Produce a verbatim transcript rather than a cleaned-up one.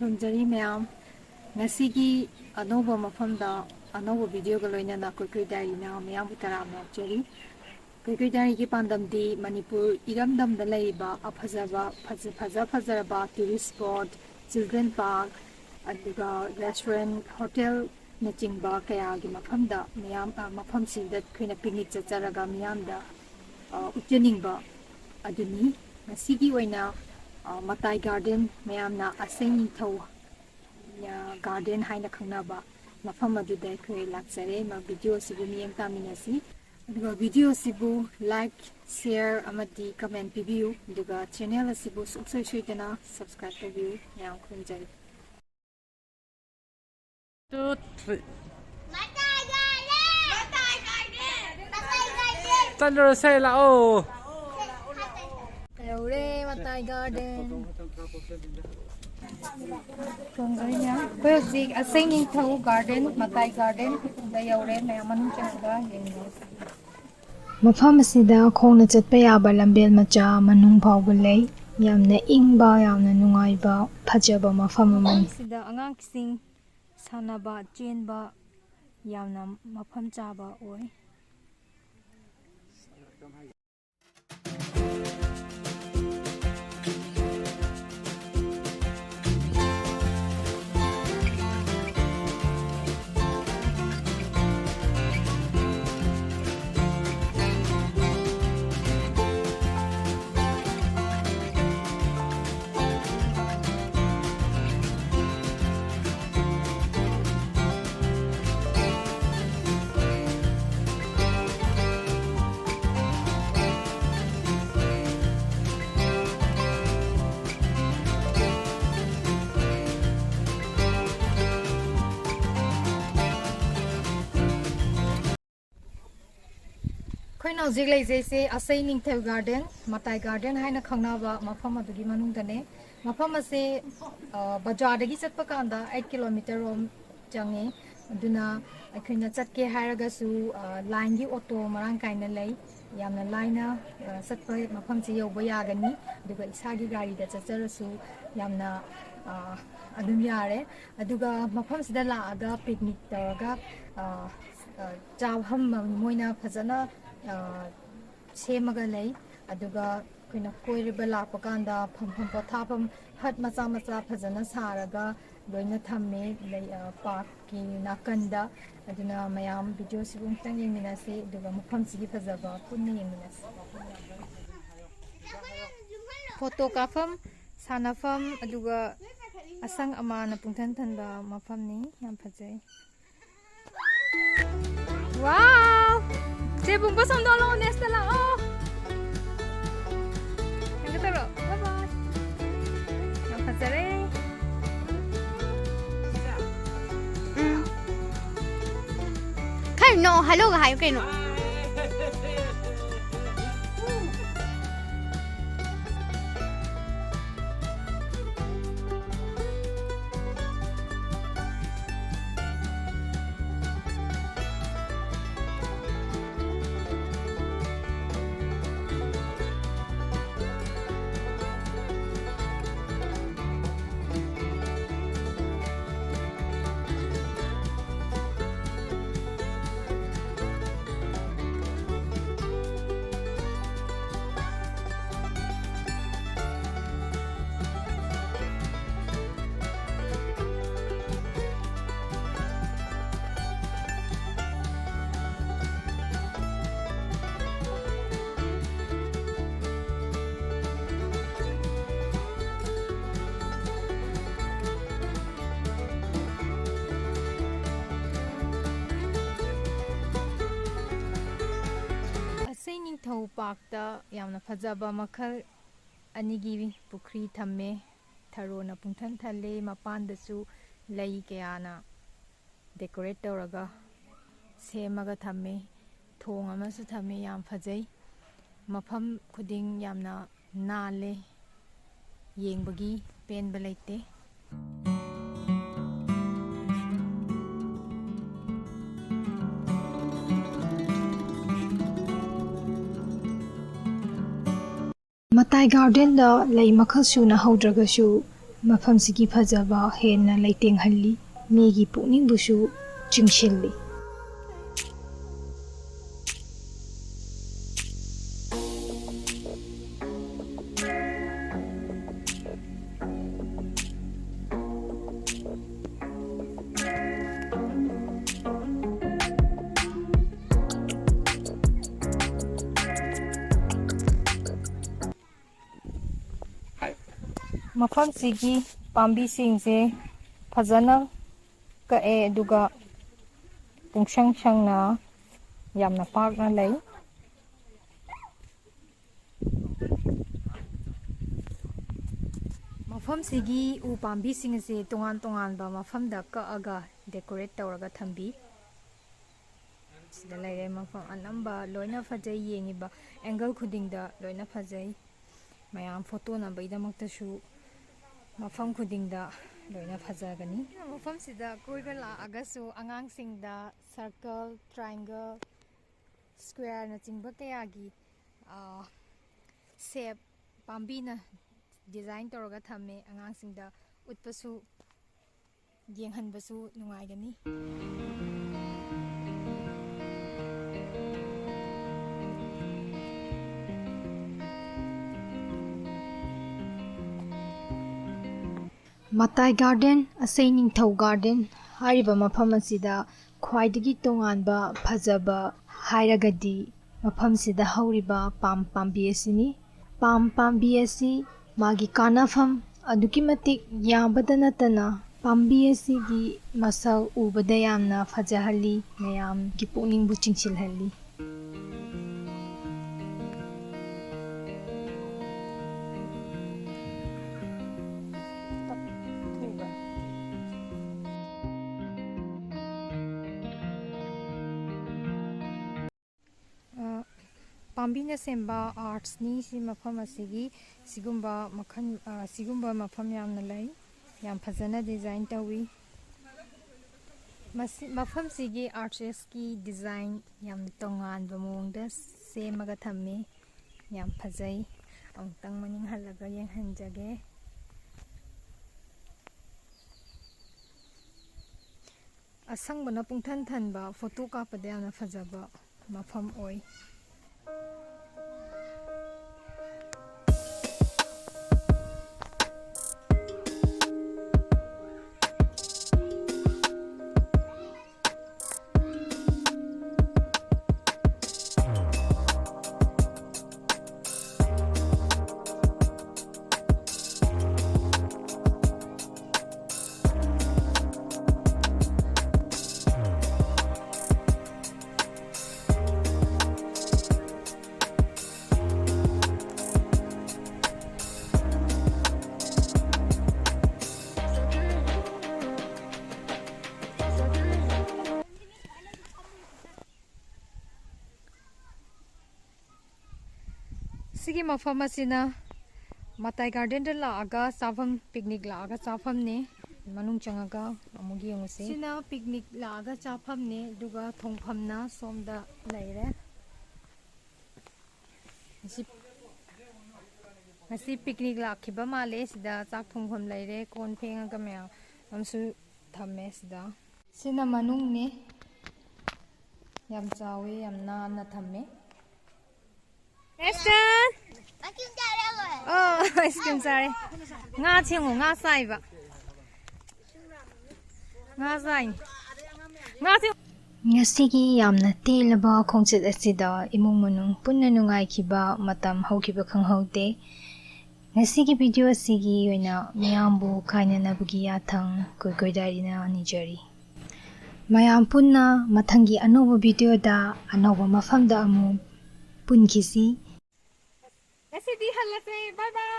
ꯈꯨꯔꯨꯝꯖꯔꯤ ꯃꯌꯥꯝ꯫ ꯉꯁꯤꯒꯤ ꯑꯅꯧꯕ ꯃꯐꯝꯗ ꯑꯅꯧꯕ ꯚꯤꯗꯤꯑꯣꯒ ꯂꯣꯏꯅꯅ ꯀꯨꯏꯀꯨꯏ ꯗꯥꯏꯔꯤꯅ ꯃꯌꯥꯝꯕꯨ ꯇꯔꯥꯝꯅ ꯑꯣꯛꯆꯔꯤ꯫ ꯀꯨꯏꯀꯨꯏ ꯗꯥꯏꯔꯤꯒꯤ ꯄꯥꯟꯗꯝꯗꯤ ꯃꯅꯤꯄꯨꯔ ꯏꯔꯝꯗꯝꯗ ꯂꯩꯔꯤꯕ ꯑꯐꯖꯕ, ꯐꯖ, ꯐꯖ ꯐꯖꯔꯕ tourist spot, children park, ꯑꯗꯨꯒ restaurant, hotel ꯅꯆꯤꯡꯕ ꯀꯌꯥꯒꯤ ꯃꯐꯝꯗ ꯃꯤꯌꯥꯝ, ꯑ, ꯃꯐꯝꯁꯤꯗ ꯑꯩꯈꯣꯏꯅ picnic ꯆꯠꯆꯔꯒ ꯃꯤꯌꯥꯝꯗ, ꯑ, ꯎꯠꯆꯅꯤꯡꯕ ꯑꯗꯨꯅꯤ꯫ ꯉꯁꯤꯒꯤ ꯑꯣꯏꯅ, ꯑ, ꯃꯇꯥꯏ garden, ꯃꯌꯥꯝꯅ ꯑꯁꯦꯡ ꯅꯤꯡꯊꯧ, ꯑ, garden ꯍꯥꯏꯅ ꯈꯪꯅꯕ ꯃꯐꯝ ꯑꯗꯨꯗ ꯑꯩꯈꯣꯏ ꯂꯥꯛꯆꯔꯦ꯫ ꯃ-, ꯚꯤꯗꯤꯑꯣ ꯑꯁꯤꯕꯨ ꯃꯤꯠꯌꯦꯡ ꯇꯥꯃꯤꯟꯅꯁꯤ꯫ ꯑꯗꯨꯒ ꯚꯤꯗꯤꯑꯣ ꯑꯁꯤꯕꯨ like, share ꯑꯃꯗꯤ comment ꯄꯤꯕꯤꯌꯨ꯫ ꯑꯗꯨꯒ channel ꯑꯁꯤꯕꯨ ꯁꯨꯡꯁꯣꯏ ꯁꯣꯏꯗꯅ subscribe ꯇꯧꯕꯤꯌꯨ꯫ ꯃꯌꯥꯝ ꯈꯨꯔꯨꯝꯖꯔꯤ꯫ Two, three. ꯆꯠꯂꯨꯔꯁꯦ, ꯂꯥꯛꯑꯣ꯫ ꯌꯧꯔꯦ ꯃꯇꯥꯏ garden꯫ ꯑꯩꯈꯣꯏ ꯍꯧꯖꯤꯛ ꯑꯁꯦꯡ ꯅꯤꯡꯊꯧ garden, ꯃꯇꯥꯏ garden ꯗ ꯌꯧꯔꯦ꯫ ꯃꯌꯥꯝ ꯃꯅꯨꯡ ꯆꯪꯉꯒ ꯌꯦꯡꯃꯤꯟꯅꯁꯤ꯫ ꯃꯐꯝ ꯑꯁꯤꯗ ꯈꯣꯡꯅ ꯆꯠꯄ ꯌꯥꯕ ꯂꯝꯕꯦꯜ ꯃꯆꯥ ꯃꯅꯨꯡ ꯐꯥꯎꯕ ꯂꯩ꯫ ꯌꯥꯝꯅ ꯏꯪꯕ, ꯌꯥꯝꯅ ꯅꯨꯡꯉꯥꯏꯕ, ꯐꯖꯕ ꯃꯐꯝ ꯑꯃꯅꯤ꯫ ꯃꯐꯝꯁꯤꯗ ꯑꯉꯥꯡꯁꯤꯡ ꯁꯥꯟꯅꯕ, ꯆꯦꯟꯕ ꯌꯥꯝꯅ ꯃꯐꯝ ꯆꯥꯕ ꯑꯣꯏ꯫ ꯑꯩꯈꯣꯏꯅ ꯍꯧꯖꯤꯛ ꯂꯩꯖꯩꯁꯦ ꯑꯁꯩ ꯅꯤꯡꯊꯧ garden, ꯃꯇꯥꯏ garden ꯍꯥꯏꯅ ꯈꯪꯅꯕ ꯃꯐꯝ ꯑꯗꯨꯒꯤ ꯃꯅꯨꯡꯗꯅꯦ꯫ ꯃꯐꯝ ꯑꯁꯦ, ꯑ, ꯕꯖꯥꯔꯗꯒꯤ ꯆꯠꯄ ꯀꯥꯟꯗ eight kilometre ꯔꯣꯝ ꯆꯪꯉꯦ꯫ ꯑꯗꯨꯅ ꯑꯩꯈꯣꯏꯅ ꯆꯠꯀꯦ ꯍꯥꯏꯔꯒꯁꯨ, ꯑ, line ꯒꯤ auto ꯃꯔꯥꯡ ꯀꯥꯏꯅ ꯂꯩ꯫ ꯌꯥꯝꯅ ꯂꯥꯏꯅ, ꯑ, ꯆꯠꯄ ꯃꯐꯝꯁꯤ ꯌꯧꯕ ꯌꯥꯒꯅꯤ꯫ ꯑꯗꯨꯒ ꯏꯁꯥꯒꯤ ꯒꯥꯔꯤꯗ ꯆꯠꯆꯔꯁꯨ ꯌꯥꯝꯅ, ꯑ, ꯑꯗꯨꯝ ꯌꯥꯔꯦ꯫ ꯑꯗꯨꯒ ꯃꯐꯝꯁꯤꯗ ꯂꯥꯛꯑꯒ picnic ꯇꯧꯔꯒ, ꯑ, ꯑ, ꯆꯥꯐꯝ ꯃꯣꯏꯅ ꯐꯖꯅ, ꯑ, ꯁꯦꯝꯃꯒ ꯂꯩ꯫ ꯑꯗꯨꯒ ꯑꯩꯈꯣꯏꯅ ꯀꯣꯏꯕ ꯂꯥꯛꯄ ꯀꯥꯟꯗ ꯐꯝꯐꯝ ꯄꯣꯊꯥꯐꯝ hut ꯃꯆꯥ ꯃꯆꯥ ꯐꯖꯅ ꯁꯥꯔꯒ ꯂꯣꯏꯅ ꯊꯝꯃꯦ, ꯂꯩ, ꯑ, park ꯀꯤ ꯅꯥꯀꯟꯗ꯫ ꯑꯗꯨꯅ ꯃꯌꯥꯝ video ꯁꯤꯕꯨ ꯑꯃꯨꯛꯇꯪ ꯌꯦꯡꯃꯤꯟꯅꯁꯤ, ꯑꯗꯨꯒ ꯃꯐꯝꯁꯤꯒꯤ ꯐꯖꯕ ꯄꯨꯟꯅ ꯌꯦꯡꯃꯤꯟꯅꯁꯤ꯫ Photo ꯀꯥꯞꯐꯝ, ꯁꯥꯟꯅꯐꯝ, ꯑꯗꯨꯒ ꯑꯁꯪ ꯑꯃꯥꯟꯅ ꯄꯨꯡꯊꯟ ꯊꯟꯕ ꯃꯐꯝꯅꯤ꯫ ꯌꯥꯝ ꯐꯖꯩ꯫ Wow! ꯆꯦ ꯄꯨꯡꯕ ꯁꯣꯝꯗ ꯂꯥꯛꯑꯣ, ꯅꯦꯁꯇ ꯂꯥꯛꯑꯣ꯫ ꯍꯥꯏꯒꯦ ꯇꯧꯔꯣ꯫ Bye bye. ꯌꯥꯝ ꯐꯖꯔꯦ꯫ ꯎꯝ꯫ ꯈꯔ ꯅꯣꯛꯑꯣ, hello ꯒ ꯍꯥꯏꯌꯨ ꯀꯩꯅꯣ꯫ ꯑꯁꯤ ꯅꯤꯡꯊꯧ park ꯇ ꯌꯥꯝꯅ ꯐꯖꯕ ꯃꯈꯜ ꯑꯅꯤꯒꯤ ꯄꯨꯈ꯭ꯔꯤ ꯊꯝꯃꯦ꯫ ꯊꯔꯣꯅ ꯄꯨꯡꯊꯟ ꯊꯜꯂꯦ, ꯃꯄꯥꯟꯗꯁꯨ ꯂꯩ ꯀꯌꯥꯅ decorate ꯇꯧꯔꯒ ꯁꯦꯝꯃꯒ ꯊꯝꯃꯦ꯫ ꯊꯣꯡ ꯑꯃꯁꯨ ꯊꯝꯃꯦ, ꯌꯥꯝ ꯐꯖꯩ꯫ ꯃꯐꯝ ꯈꯨꯗꯤꯡ ꯌꯥꯝꯅ ꯅꯥꯜꯂꯦ, ꯌꯦꯡꯕꯒꯤ ꯄꯦꯟꯕ ꯂꯩꯇꯦ꯫ ꯃꯇꯥꯏ garden ꯗ ꯂꯩ ꯃꯈꯜ ꯁꯨꯅ ꯍꯧꯗ꯭ꯔꯒꯁꯨ, ꯃꯐꯝꯁꯤꯒꯤ ꯐꯖꯕ ꯍꯦꯟꯅ ꯂꯩꯇꯦꯡꯍꯜꯂꯤ, ꯃꯤꯒꯤ ꯄꯨꯛꯅꯤꯡꯕꯨꯁꯨ ꯆꯤꯡꯁꯤꯜꯂꯤ꯫ ꯃꯐꯝꯁꯤꯒꯤ ꯄꯥꯝꯕꯤꯁꯤꯡꯁꯦ ꯐꯖꯅ ꯀꯛꯑꯦ, ꯑꯗꯨꯒ ꯄꯨꯡꯁꯪ ꯁꯪꯅ ꯌꯥꯝꯅ ꯄꯥꯛꯅ ꯂꯩ꯫ ꯃꯐꯝꯁꯤꯒꯤ ꯎ ꯄꯥꯝꯕꯤꯁꯤꯡ ꯑꯁꯤ ꯇꯣꯉꯥꯟ ꯇꯣꯉꯥꯟꯕ ꯃꯐꯝꯗ ꯀꯛꯑꯒ decorate ꯇꯧꯔꯒ ꯊꯝꯕꯤ꯫ ꯁꯤꯗ ꯂꯩꯔꯦ ꯃꯐꯝ ꯑꯅꯝꯕ ꯂꯣꯏꯅ ꯐꯖꯩ, ꯌꯦꯡꯉꯤꯕ angle ꯈꯨꯗꯤꯡꯗ ꯂꯣꯏꯅ ꯐꯖꯩ꯫ ꯃꯌꯥꯝ ꯐꯣꯇꯣ ꯅꯝꯕꯒꯤꯗꯃꯛꯇꯁꯨ ꯃꯐꯝ ꯈꯨꯗꯤꯡꯗ ꯂꯣꯏꯅ ꯐꯖꯒꯅꯤ꯫ ꯃꯐꯝꯁꯤꯗ ꯀꯣꯏꯕ ꯂꯥꯛꯑꯒꯁꯨ ꯑꯉꯥꯡꯁꯤꯡꯗ circle, triangle, square ꯅꯆꯤꯡꯕ ꯀꯌꯥꯒꯤ, ꯑ, shape ꯄꯥꯝꯕꯤꯅ design ꯇꯧꯔꯒ ꯊꯝꯃꯦ꯫ ꯑꯉꯥꯡꯁꯤꯡꯗ ꯎꯠꯄꯁꯨ, ꯌꯦꯡꯍꯟꯕꯁꯨ ꯅꯨꯡꯉꯥꯏꯒꯅꯤ꯫ ꯃꯇꯥꯏ garden, ꯑꯁꯩ ꯅꯤꯡꯊꯧ garden ꯍꯥꯏꯔꯤꯕ ꯃꯐꯝ ꯑꯁꯤꯗ ꯈ꯭ꯋꯥꯏꯗꯒꯤ ꯇꯣꯉꯥꯟꯕ ꯐꯖꯕ ꯍꯥꯏꯔꯒꯗꯤ ꯃꯐꯝꯁꯤꯗ ꯍꯧꯔꯤꯕ ꯄꯥꯝ ꯄꯥꯝꯕꯤ ꯑꯁꯤꯅꯤ꯫ ꯄꯥꯝ ꯄꯥꯝꯕꯤ ꯑꯁꯤ ꯃꯥꯒꯤ ꯀꯥꯟꯅꯐꯝ ꯑꯗꯨꯛꯀꯤ ꯃꯇꯤꯛ ꯌꯥꯝꯕꯗ ꯅꯠꯇꯅ ꯄꯥꯝꯕꯤ ꯑꯁꯤꯒꯤ ꯃꯁꯛ ꯎꯕꯗ ꯌꯥꯝꯅ ꯐꯖꯍꯜꯂꯤ, ꯃꯌꯥꯝꯒꯤ ꯄꯨꯛꯅꯤꯡꯕꯨ ꯆꯤꯡꯁꯤꯜꯍꯜꯂꯤ꯫ ꯑ, ꯄꯥꯝꯕꯤꯅ ꯁꯦꯝꯕ artsꯅꯤ꯫ ꯁꯤ ꯃꯐꯝ ꯑꯁꯤꯒꯤ ꯁꯤꯒꯨꯝꯕ ꯃꯈꯜ, ꯑ, ꯁꯤꯒꯨꯝꯕ ꯃꯐꯝ ꯌꯥꯝꯅ ꯂꯩ꯫ ꯌꯥꯝ ꯐꯖꯅ design ꯇꯧꯏ꯫ ꯃꯁꯤ, ꯃꯐꯝꯁꯤꯒꯤ artistꯀꯤ design ꯌꯥꯝ ꯇꯣꯉꯥꯟꯕ ꯃꯑꯣꯡꯗ ꯁꯦꯝꯃꯒ ꯊꯝꯃꯤ꯫ ꯌꯥꯝ ꯐꯖꯩ꯫ ꯑꯃꯨꯛꯇꯪ ꯃꯅꯤꯡ ꯍꯜꯂꯒ ꯌꯦꯡꯍꯟꯖꯒꯦ꯫ ꯑꯁꯪꯕꯅ ꯄꯨꯡꯊꯟ ꯊꯟꯕ, ꯐꯣꯇꯣ ꯀꯥꯞꯄꯗ ꯌꯥꯝꯅ ꯐꯖꯕ ꯃꯐꯝ ꯑꯣꯏ꯫ ꯁꯤꯒꯤ ꯃꯐꯝ ꯑꯁꯤꯅ ꯃꯇꯥꯏ ꯒꯥꯔꯗꯦꯟꯗ ꯂꯥꯛꯑꯒ ꯆꯥꯐꯝ, ꯄꯤꯛꯅꯤꯛ ꯂꯥꯛꯑꯒ ꯆꯥꯐꯝꯅꯦ꯫ ꯃꯅꯨꯡ ꯆꯪꯉꯒ ꯑꯃꯨꯛ ꯌꯦꯡꯉꯨꯁꯤ꯫ ꯁꯤꯅ ꯄꯤꯛꯅꯤꯛ ꯂꯥꯛꯑꯒ ꯆꯥꯐꯝꯅꯦ, ꯑꯗꯨꯒ ꯊꯣꯡꯐꯝꯅ ꯁꯣꯝꯗ ꯂꯩꯔꯦ꯫ ꯉꯁꯤ, ꯉꯁꯤ ꯄꯤꯛꯅꯤꯛ ꯂꯥꯛꯈꯤꯕ ꯃꯥꯜꯂꯦ꯫ ꯁꯤꯗ ꯆꯥꯛ ꯊꯣꯡꯐꯝ ꯂꯩꯔꯦ, ꯀꯣꯟ ꯐꯦꯡꯉꯒ ꯃꯌꯥꯝ ꯑꯃꯁꯨ ꯊꯝꯃꯦ ꯁꯤꯗ꯫ ꯁꯤꯅ ꯃꯅꯨꯡꯅꯦ꯫ ꯌꯥꯝ ꯆꯥꯎꯋꯤ, ꯌꯥꯝ ꯅꯥꯟꯅ ꯊꯝꯃꯦ꯫ ꯑꯦꯁꯇꯟ! ꯑꯣ, ꯑꯥꯏꯁ ꯀ꯭ꯔꯤꯝ ꯆꯥꯔꯦ꯫ ꯉꯥ ꯁꯦꯝꯃꯣ, ꯉꯥ ꯆꯥꯏꯕ꯫ ꯉꯥ ꯆꯥꯏꯅꯤ꯫ ꯉꯥ ꯁꯦꯝ- ꯉꯁꯤꯒꯤ ꯌꯥꯝꯅ ꯇꯦꯜꯂꯕ ꯈꯣꯡꯆꯠ ꯑꯁꯤꯗ ꯏꯃꯨꯡ ꯃꯅꯨꯡ ꯄꯨꯟꯅ ꯅꯨꯡꯉꯥꯏꯈꯤꯕ ꯃꯇꯝ ꯍꯧꯈꯤꯕ ꯈꯪꯍꯧꯗꯦ꯫ ꯉꯁꯤꯒꯤ ꯚꯤꯗꯤꯑꯣ ꯑꯁꯤꯒꯤ ꯑꯣꯏꯅ ꯃꯤꯌꯥꯝꯕꯨ ꯀꯥꯏꯅꯅꯕꯒꯤ ꯌꯥꯊꯪ ꯀꯣꯏꯀꯣꯏ ꯗꯥꯏꯔꯤꯅ ꯅꯤꯖꯔꯤ꯫ ꯃꯌꯥꯝ ꯄꯨꯟꯅ ꯃꯊꯪꯒꯤ ꯑꯅꯧꯕ ꯚꯤꯗꯤꯑꯣꯗ ꯑꯅꯧꯕ ꯃꯐꯝꯗ ꯑꯃꯨꯛ ꯄꯨꯟꯈꯤꯁꯤ꯫ ꯉꯁꯤꯗꯤ ꯍꯜꯂꯁꯦ꯫ ꯕꯥꯏ ꯕꯥꯏ꯫